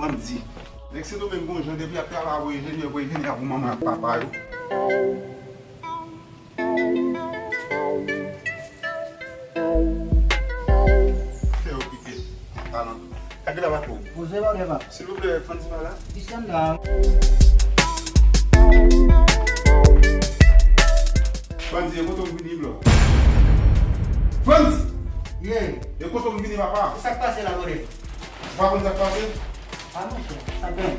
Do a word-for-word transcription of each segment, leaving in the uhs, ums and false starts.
Bandi. Nèg Sendomeng gon jan depi y ap travay pou enjenyè, pou enjenyè pou manman ak papa yo. Fè yo kite. Alan. Kage la pa twò. Poze pa devan. Silvouplè, Fancy pa la? Li sèm la. Fancy, e kote w vini, bro? Fancy! Ye. E kote w vini, papa? Sa k pase la, brother? Ou pa konn sa k pase? Ah, monchè, sa bèl.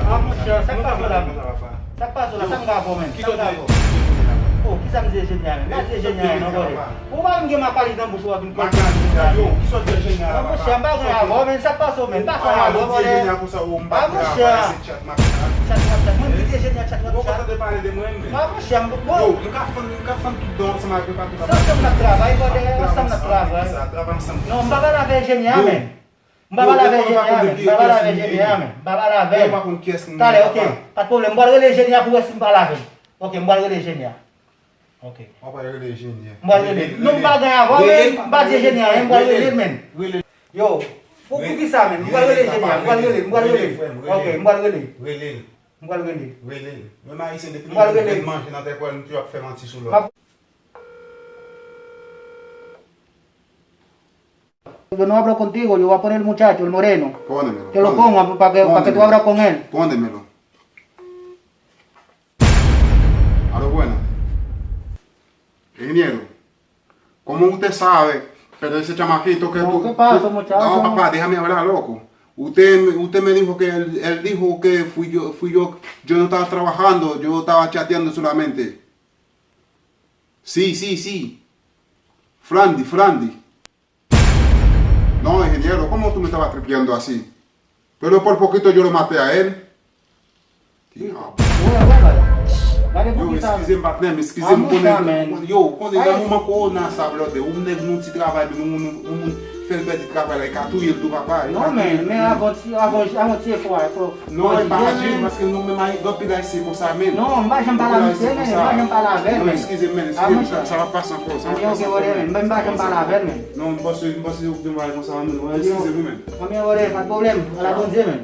Ah, monchè, sa k pase la? Sa k pase la? Sa m ka fè, menm? Sa m ka fè? Oh, kisa m di enjenyè a, menm? M pa di enjenyè a, non, brother. Ou pa vin gen makali nan bouch ou, w ap vin pale. Makali, yo, kisa w di enjenyè a? Non, monchè, m pa gen avè w, menm. Sa k pase w, menm? M pa fè avè w, brother. Ah, monchè. Chat, chat, chat. Mwen ki di enjenyè chat, chat, chat. Ou pa tande pale de mwen, menm. Ah, monchè, m, bon. Yo, m ka fann, m ka fann tout dan ansanm avè w, pa tout. Se ansanm n ap travay, brother, ansanm n ap travay. Travay ansanm ki sa, travay ansanm ki sa. Non, m pa pale avè enjenyè a, menm. M pa pale avè enjenyè a, menm. M pa pale avè enjenyè a, menm. M pa pale avè l. Talè, ok. Pa t pwoblèm. M pral rele enjenyè a pou wè si m pale avè l. Ok, m pral rele enjenyè a. Ok. W ap rele enjenyè. M pral rele l. Non, m pa gen avè l, menm. M pa di enjenyè a, menm. M pral rele l, menm. Yo, pou, pou ki sa, menm? M pral rele enjenyè a. M pral rele l, m pral rele l. Ok, m pral rele l. M pral rele l. Rele l. Menm Ayisyen depi nou vin manje nan tèt, nou toujou ap fè manti sou lòt. Yo, no hablo contigo, yo voy a poner el muchacho, el moreno. Pónemelo. Te lo pongo pa que, pa que tú hablas con él. Pónemelo. Aló, buenas. Ingeniero, ¿cómo usted sabe? Pero ese chamaquito que tú, ¿qué pasa, muchacho? No, papá, déjame hablar, loco. Usted, usted me dijo que él, él dijo que fui yo, fui yo, yo no estaba trabajando, yo estaba chateando solamente. Sí, sí, sí. Frandy, Frandy. No, ingeniero, ¿cómo tú me estabas tripeando así? Pero por poquito yo lo maté a él. Diablo. Yo, eskize m, patnè m, eskize m, konnen, yo, konnen nan moman kowona sa, blòdè, yon nèg yon ti travay, yon moun, yon moun fè l pèdi travay la, e ka touye l tou, papa, e ka touye l tou. Non, men, men avan ti, avan, avan ti efò a, fò. Non, e pa aji, paske nou menm Ayisyen, gen anpil Ayisyen konsa, men. Non, m pa janm pale a misye, men, m pa janm pale avè l, men. Non, eskize m, men, eskize m, sa, sa va pase ankò, sa va pase ankò, men. M pa janm pale avè l, men. Non, m panse, m panse yo gen bagay konsa, men, eskize m, men. Anmyè, whatever, pa t pwoblèm, ala Bondye, men.